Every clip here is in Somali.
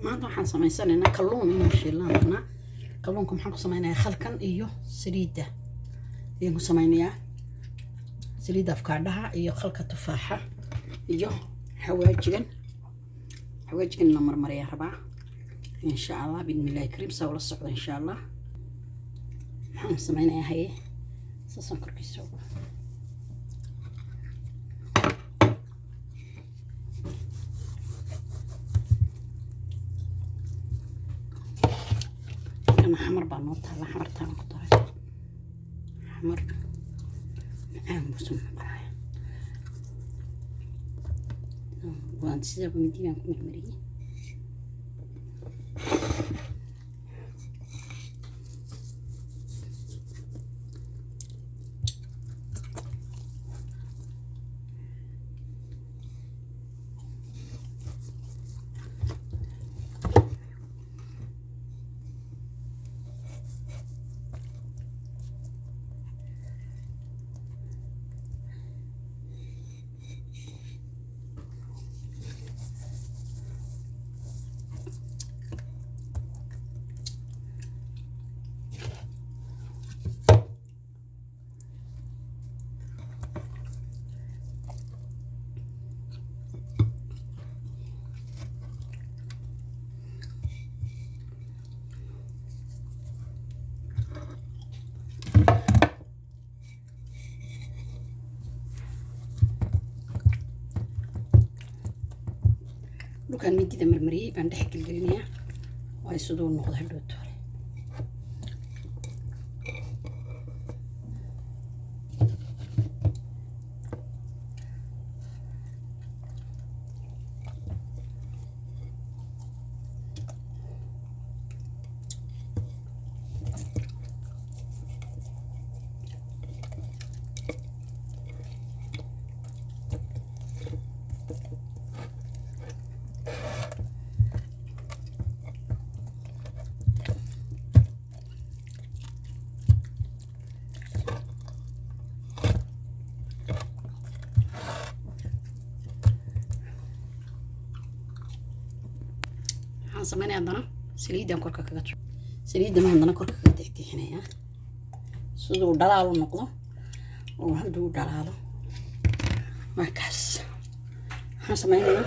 Maanta waxaan samaysanaynaa kalluun inaan shiilaan rabnaa. Kalluunka maxaan ku samaynayaa? Khalkan iyo saliidda ayaan ku samaynayaa, saliidda afkaadhaha iyo khalka tufaaxa iyo xawaajigan. Xawaajigan la marmariyaa rabaa, insha Allah, bismillahi kariim. Saa ula socda, insha Allah. Maxaan samaynayaa? Haye, saasaan korkiisa ugu kana. Xamar baa noo taalla, xamartaan ku daray. Xamar macaan buusan noqonaya. Waan sidaba midigaan ku marmariyey. Dhulkaan midida marmariyey baan dhex gelgelinayaa, waayo siduu noqdo hadhowto hore. Waxaan sameynaya haddana saliiddaan korka kaga, saliiddan haddana korka kaga tixtixinayaa, siduu dhalaal u noqdo oo hadduu dhalaalo. Markaas waxaan sameynayaa,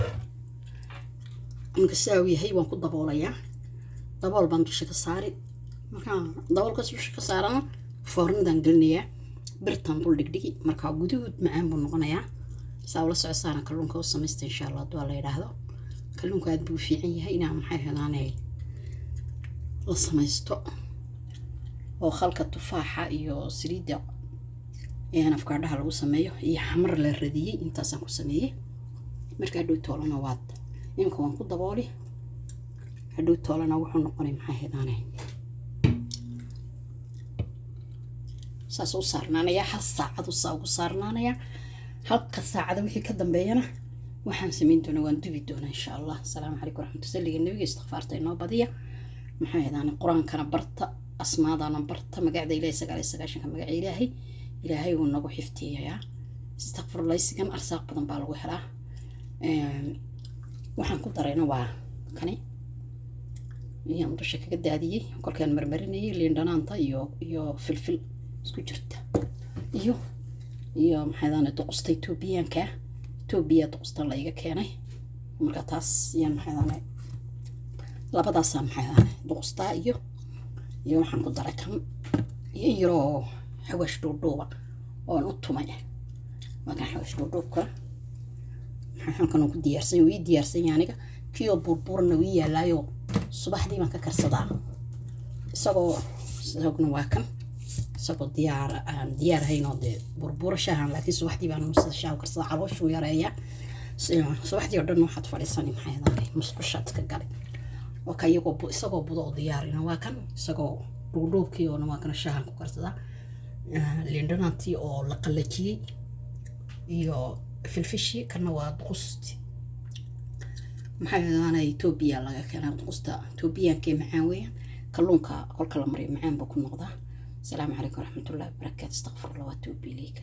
marka sidaa uu yahay, waan ku daboolayaa. Dabool baan dusha ka saari. Markaan daboolkaas dusha ka saarana, foornadaan gelinayaa, birtaan dul dhigdhigi. Markaa guduud macaan buu noqonayaa. Saa ula socosaana kalluunka u samaysta, insha Allah. Hadduu la yidhaahdo, kalluunka aad buu u fiican yahay inaa, maxay hadaanay, la samaysto oo khalka tufaaxa iyo saliidda afkaadhaha lagu sameeyo iyo xamar la radiyey. Intaasaan ku sameeyey. Marka hadhow toolana waad, iminka waan ku dabooli. Hadhow toolana wuxuu noqonay, maxay hadaanay, saas u saarnaanayaa. Hal saacad saa ugu saarnaanayaa. Halka saacada wixii ka dambeeyana waxaan samayn doonaa, waan dubi doonaa, insha Allah. Asalaamu calaykum waraxmatu. Salliga Nabiga, istikfaarta inoo badiya. Maxay ahaydaan, Qur-aankana barta, asmaadana barta, magacda Ilaahay, 99-ka magaca Ilaahay. Ilaahay wuu nagu xiftiyayaa. Istakfurlaysigan arsaaq badan baa lagu helaa. Waxaan ku darayna waa kani iyaan dusha kaga daadiyey kolkaan marmarinayay, liin dhanaanta iyo filfil isku jirta iyo maxay ahaydaan, duqusta Etoobiyaanka. Etoobiya duqustan la iga keenay. Marka taas iyaan, maxay ahaydaan, labadaasaa, maxay ahaydaan, duqustaa iyo waxaan ku daray kan iyo in yaroo xawaash dhuudhuuba oon u tumay. Waa kan xawaash dhuudhuubka. Maxaa ku diyaarsan? Wuu ii diyaarsan yahay aniga. Kiyoo burburna wii yaalaayo, subaxdii baan ka karsadaa isagoo. Isaguna waa kan, isagoo diyaar aan diyaar ahayn oo dee burbura shaahan, laakiin subaxdii baan sida shaaha karsadaa. Calooshuu yareeya. Subaxdii oo dhan waxaad fadhiisani, maxay ahayd, musqushaad ka galay. Waa ka iyagoo isagoo budo oo diyaarina. Waa kan isagoo dhuudhuubkii oona, waa kana shaahan ku karsadaa. Liindhanaantii oo la qallajiyey iyo filfishii. Kana waa duqusti, maxay ahaana, Etoobiya laga keenaa. Duqusta Etoobiyaanka macaan weeyaan. Kalluunka kolka la mariyo macaan buu ku noqdaa. Asalaamu calaykum waraxmatullahi wabarakaatu. Astaqfirullah waatuubu ilayka.